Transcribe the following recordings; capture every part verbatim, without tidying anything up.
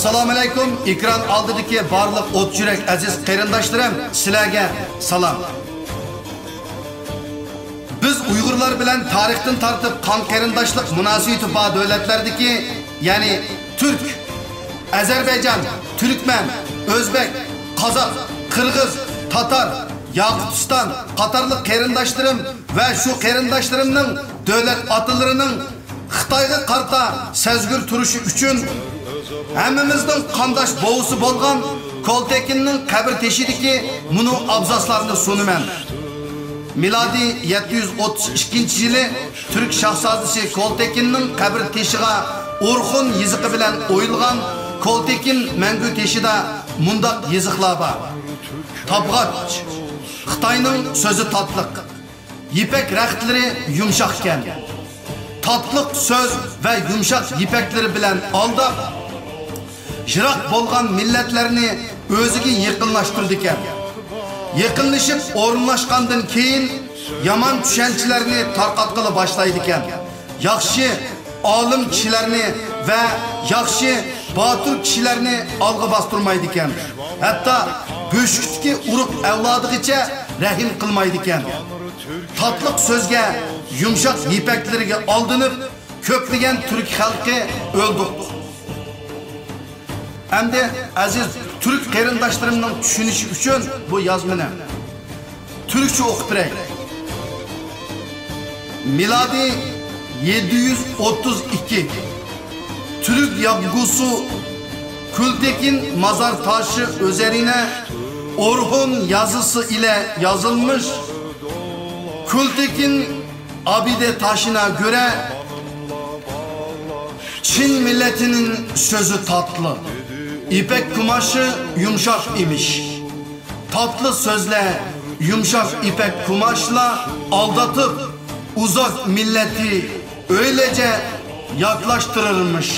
ئەسسالامۇئەلەيكۇم، ئېكران ئالدىدىكى بارلىق ئوت يۈرەك ئەزىز قېرىنداشلىرىم، سىلەرگە سالام. بىز ئۇيغۇرلار بىلەن تارىختىن تارتىپ قان قېرىنداشلىق مۇناسىۋىتى بار دۆلەتلەردىكى، يەنى تۈرك، ئەزەربەيجان، تۈركمەن، ئۆزبەك، قازاق، قىرغىز، تاتار، ياقۇتىستان قاتارلىق قېرىنداشلىرىم ۋە شۇ قېرىنداشلىرىمنىڭ دۆلەت ئاتىلىرىنىڭ خىتايغا قارىتا سەزگۈر تۇرۇشى ئۈچۈن ھەممىمىزنىڭ قانداش بوۋىسى بولغان كولتېكىننىڭ قەبرە تېشىدىكى مۇنۇ ئابزاسلارنى سۇنىمەن. مىلادىي يەتتە يۈز ئوتتۇز ئىككىنچى يىلى تۈرك شاھزادىسى كولتېكىننىڭ قەبرە تېشىغا ئورخۇن يېزىقى بىلەن ئويۇلغان كولتېكىن مەڭگۈ تېشىدا مۇنداق يېزىقلار بار. تابغاچ، خىتاينىڭ سۆزى تاتلىق. يىپەك رەختلىرى يۇمشاقكەن. تاتلىق سۆز ۋە يۇمشاق يىپەكلىرى بىلەن ئالداپ، يىراق بولغان مىللەتلەرنى ئۆزىگە يېقىنلاشتۇرىدىكەن. يېقىنلىشىپ ئورۇنلاشقاندىن كېيىن، يامان چۈشەنچىلەرنى تارقاتقىلى باشلايدىكەن. ياخشى ئالىم كىشىلەرنى ۋە ياخشى باتۇر كىشىلەرنى ئالغا باستۇرمايدىكەن. ھەتتا بۆشۈكتىكى ئۇرۇق ئەۋلادىغىچە رەھىم قىلمايدىكەن. تاتلىق سۆزگە، يۇمشاق يىپەكلىرىگە ئالدىنىپ، كۆپلىگەن تۈرك خەلقى ئۆلدۇق. ئەمدى ئەزىز تۈرك قېرىنداشلىرىمنىڭ چۈشىنىشى ئۈچۈن بۇ يازمىنى تۈركچە ئوقۇپ بېرەي. مىلادىي يەتتە يۈز ئوتتۇز ئىككى. تۈرك يازغۇسى كۈلتېكىن مازار تاشى ئۈزەرىنە ئورخۇن يازىسى ئىلە يازىلمىش. كۈلتېكىن ئابىدە تاشىنا گۆرە چىن مىللەتنىڭ سۆزى تاتلىق، يىپەك قۇماشى يۇمشاق ئىمىش. تاتلىق سۆزلەر، يۇمشاق يىپەك قۇماشلار ئالدىتىپ، ئۇزاق مىللەتنى ئۆيلەرچە ياكلاشتۇرۇرمىش.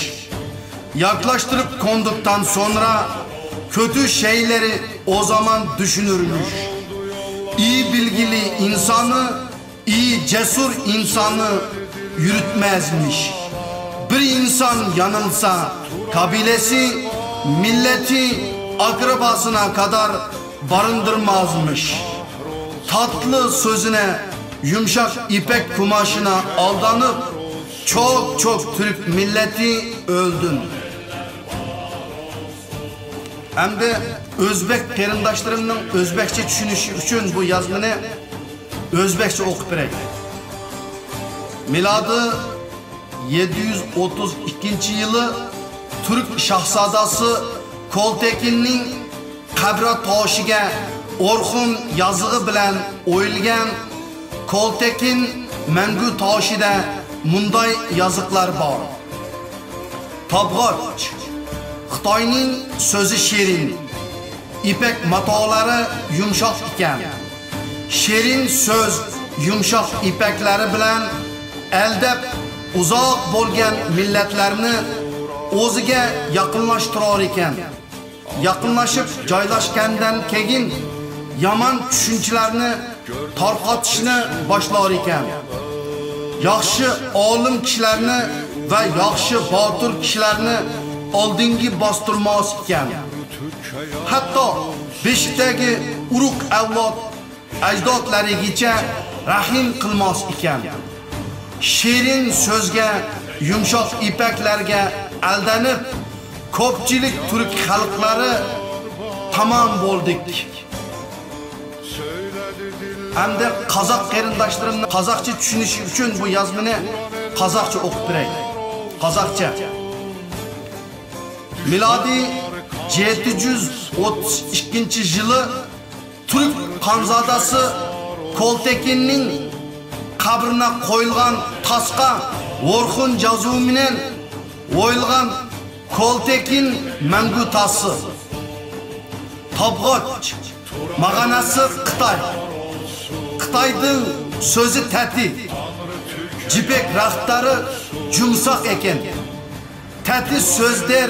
ياكلاشتۇرۇپ قوندۇقتىن سوڭرا، كۆتۈر شەيلەرنى ئۇ زامان چۈشىنەرمىش. ئىي بىلگىلى ئىنساننى، ئىي جەسۇر ئىنساننى يۈرۈتمەزمىش. بىر ئىنسان يانىلسا، قابىلىسى، مىللىتى، ئاقرىباسىنا قەدەر بارىندۇرمازمىش. تاتلىق سۆزىنى، يۇمشاق يىپەك قۇماشىنا ئالدىنىپ، چوق-چوق تۈرك مىللىتى ئۆلدى. ئەمدى ئۆزبەك قېرىنداشلىرىمنىڭ ئۆزبەكچە چۈشىنىشى ئۈچۈن بۇ يازمىنى ئۆزبەكچە ئوقۇپ بېرەي. مىلادىي يەتتە يۈز ئوتتۇز ئىككىنچى يىلى تۈرك شاھزادىسى كولتېكىننىڭ قەبرە تاشىگە ئورخۇن يازىقى بىلەن ئويۇلغان كولتېكىن مەڭگۈ تاشىدا مۇنداي يازىقلار بار. تابغاچ، خىتاينىڭ سۆزى شېرىن، يىپەك ماتالىرى يۇمشاق ئىكەن. شېرىن سۆز يۇمشاق يىپەكلىرى بىلەن ئەلدەپ ئۇزاق بولغان مىللەتلەرنى ئۆزىگە يېقىنلاشتۇرار ئىكەن. يېقىنلىشىپ جايلاشقاندىن كېيىن يامان چۈشەنچىلەرنى تارقىتىشنى باشلار ئىكەن. ياخشى ئالىم كىشىلەرنى ۋە ياخشى باتۇر كىشىلەرنى ئالدىنقى باستۇرماس ئىكەن. ھەتتا بېشىدىكى ئۇرۇق ئەۋلاد ئەجدادلىرىگىچە رەھىم قىلماس ئىكەن. شېرىن سۆزگە، يۇمشاق يىپەكلەرگە ئالدىنىپ، كۆپچىلىك تۈرك خەلقلىرى تامام بولدى. ئەمدى قازاق قېرىنداشلىرىمنىڭ قازاقچە چۈشىنىشى ئۈچۈن بۇ يازمىنى قازاقچە ئوقۇپ بېرەي. قازاقچە. مىلادىي يەتتە يۈز ئوتتۇز ئىككىنچى يىلى تۈرك خانزادىسى كولتېكىننىڭ قەبرىنى قويۇلغان تاسقا ئورخۇن يازۇۋى مەن ئويۇلغان كولتېكىن مەڭگۈ تاسى. تابغاچ، ماغاناسى خىتاي. خىتاينىڭ سۆزى تەتى. يىپەك رەختلىرى يۇمشاق ئىكەن. تەتى سۆزلەر،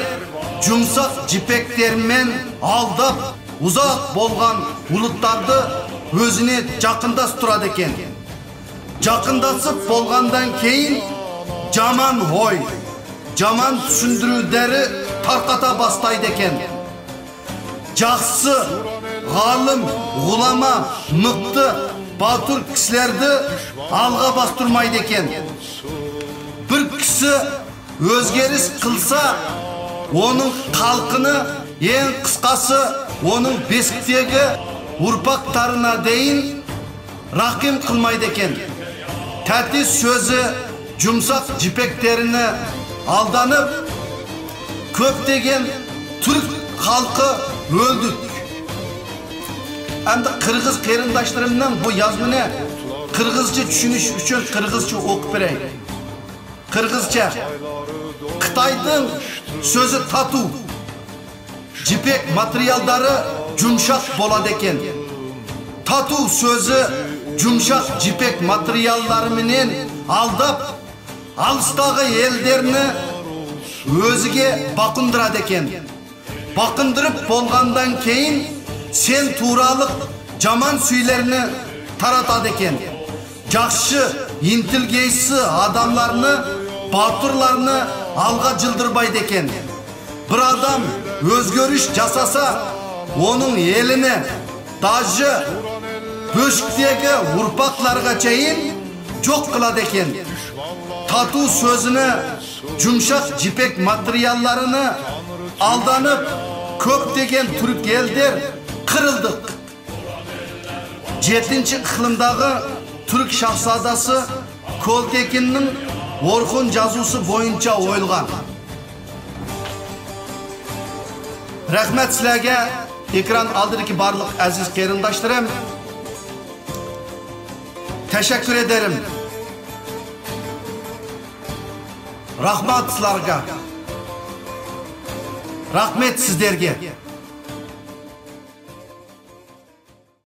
يۇمشاق يىپەكلەر مەن ئالداپ، ئۇزاق بولغان بۇلۇتلاردا ئۆزىنى يېقىنلاشتۇرىدىكەن. يېقىنلىشىپ بولغاندىن كېيىن، يامان ھوي، يامان چۈشەندۈرۈۋېرەر تارقاتا باستايدىكەن. جاخشىسى، غالىم، غۇلاما، مىقتى، باتۇر كىشىلەرنى ئالغا باستۇرمايدىكەن. بىر كىشى ئۆزگىرىش قىلسا، ئۇنىڭ خەلقىنى، ئەڭ قىسقىسى، ئۇنىڭ بېشىدىكى ئۇرپاقلىرىغا دېگەن رەھىم قىلمايدىكەن. تەتۈ سۆزى جۇمشاق جىپەك تېرىنى ئالدىنىپ، كۆپلىگەن تۈرك خەلقى ئۆلدى. ئەمدى قىرغىز قېرىنداشلىرىمنىڭ بۇ يازمىنى قىرغىزچە چۈشىنىشى ئۈچۈن قىرغىزچە ئوقۇپ بېرەي. قىرغىزچە. خىتاينىڭ سۆزى تاتۇ، جىپەك ماتېرىياللىرى جۇمشاق بولىدىكەن. تاتۇ سۆزى جۇمشاق جىپەك ماتېرىياللىرى بىلەن ئالداپ، ئالىستاغا ئەللەرنى ئۆزىگە باقىندۇرىدىكەن. باقىندۇرۇپ بولغاندىن كېيىن، سەن تۇرالىق جامانسۈيلەرنى تاراتىدىكەن. جاخشى، ئىنتېللىگېنسىيە ئادەملەرنى، باتۇرلارنى ئالغا جىلدىرمايدىكەن. بىر ئادەم ئۆزگىرىش جاساسا، ئۇنىڭ ئېلىنى، داژى، بۆشۈكتىكى ئۇرپاقلارغا چېيىن جوق قىلىدىكەن. تاتۇ سۆزىنى جۇمشاق جىپەك ماتېرىياللىرىنى ئالدىنىپ، كۆپلىگەن تۈرك ئەللەر قىرىلدى. يەتتىنچى ئىقلىمداغى تۈرك شاھزادىسى كولتېكىننىڭ ئورخۇن جازۇسى بويىچە ئويلىغان. رەھمەت سىلەرگە، ئېكران ئالدىدىكى بارلىق ئەزىز قېرىنداشلىرىم. تەشەككۈر ئېدەم. رەھمەت سىلەرگە. رەھمەت سىزلەرگە.